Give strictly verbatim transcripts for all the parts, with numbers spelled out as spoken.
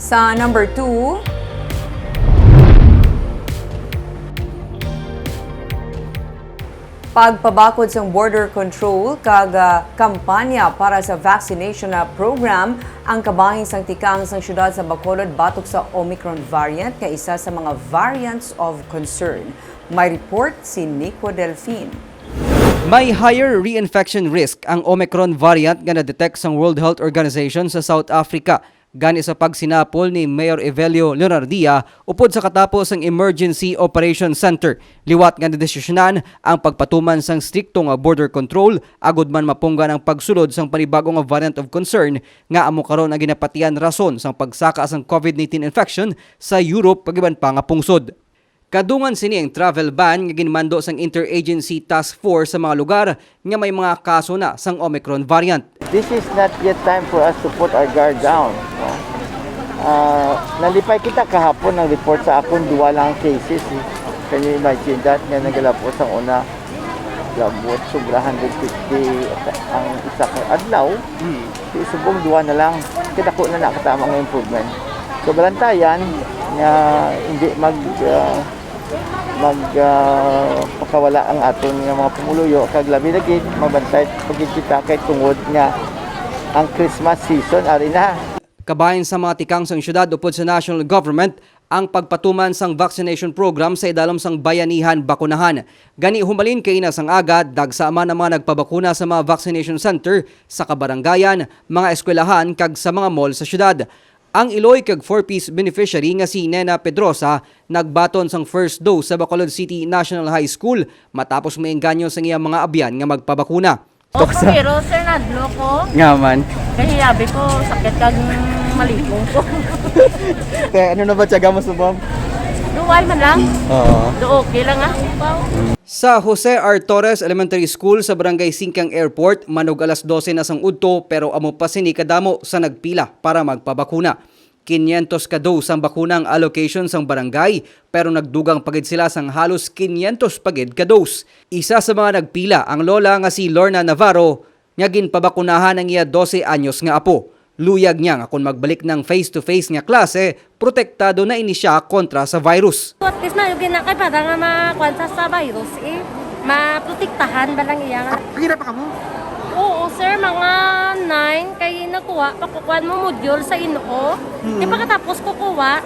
Sa number two, pagpabakod sang border control kag, ah, kampanya para sa vaccination, ah, program ang kabahin sang tikang sang siyudad sa Bacolod batok sa Omicron variant nga isa sa mga variants of concern. May report si Nico Delfin. May higher reinfection risk ang Omicron variant nga na-detect sang World Health Organization sa South Africa. Gani sa pagsinapol ni Mayor Evelio Leonardia upod sa katapo sang Emergency Operation Center, liwat nga nadesisyonan ang pagpatuman sang strikto nga border control agud man mapunggan ang pagsulod sang panibago nga variant of concern nga amo karon ang ginapatian rason sang pagsaka sang COVID nineteen infection sa Europe kag iban pa nga pungsod. Kadungan sini ang travel ban nga ginmando sang Interagency Task Force sa mga lugar nga may mga kaso na sang Omicron variant. This is not yet time for us to put our guard down. No? Ah, nalipay kita kahapon ang report sa akon, duwa lang ang cases. Eh. Can you imagine that? Nga nagalabot ang una, labot, sobra one hundred fifty ang isa ka adlaw. Di subong duwa na lang. Kadako na nakatama nga improvement. So, balantayan nga hindi mag ah, mag ah, pakawala ang aton nga mga pumuluyo, kag labi na gid mabantay pa gid kita kay tungod nga ang Christmas season ari na. Kabahin sa mga tikang sang syudad upod sa national government ang pagpatuman sang vaccination program sa idalom sang Bayanihan Bakunahan. Gani, humalin kaina sang aga, dagsa man ang mga nagpabakuna sa mga vaccination center sa kabarangayan, mga eskwelahan kag sa mga mall sa syudad. Ang Iloy kag Four Ps beneficiary nga si Nena Pedrosa nagbaton sang first dose sa Bacolod City National High School matapos maengganyo sang iyang mga abyan nga magpabakuna. Opo, pero sir, nadlo ko. Nga man. Kay hiyabi ko, sakit kag malipong ko. Te, ano na ba tiyaga mo subong? Duway man lang. Oo. Do okay lang ah. Sa Jose R. Torres Elementary School sa Barangay Singkang Airport, manog alas dose na sang udto pero amo pa sini kadamo sa nagpila para magpabakuna. Quinientos ka dose ang bakuna ang allocation sang barangay pero nagdugang pa gid sila sang halos quinientos pa gid ka dose. Isa sa mga nagpila ang lola nga si Lorna Navarro nga ginpabakunahan ang iya dose anyos nga apo. Luyag niya nga kon magbalik na ang face-to-face nga klase, protektado na ini sia kontra sa virus. At least na yung ginakay para nga makuan sa, sa virus eh. Maprotektahan ba lang iya nga? Pila pa kamo? Oo sir, mga nine kay nakuha, pakukuan mo module sa inyo. Di pagkatapos kukuha,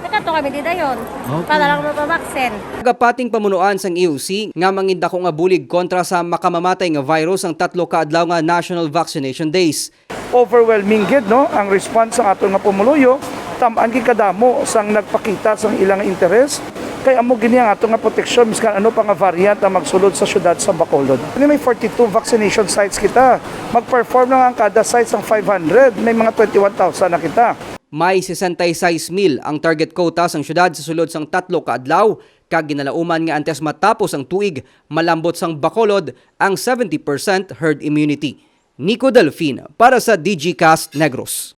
nakato kami di dayon. Para lang mapabaksin. Nagapating pamunuan sang E O C nga mangindako nga bulig kontra sa makamamatay nga virus ang tatlo ka adlaw nga National Vaccination Days. Overwhelming gid no ang response sa aton nga pumuluyo, tam-an gid kadamo sang nagpakita sang ilang interes. Kay amo gini ang ato nga proteksyon miskan ano pa nga variant ang magsulod sa syudad sa Bacolod. Kini may forty-two vaccination sites kita. Mag-perform lang ang kada site sang five hundred, may mga twenty-one thousand na kita. May sesenta y seis mil ang target quota sang syudad sa sulod sang tatlo ka adlaw, kag ginalauman nga antes matapos ang tuig, malambot sang Bacolod ang seventy percent herd immunity. Nico Delfin para sa Digicast Negros.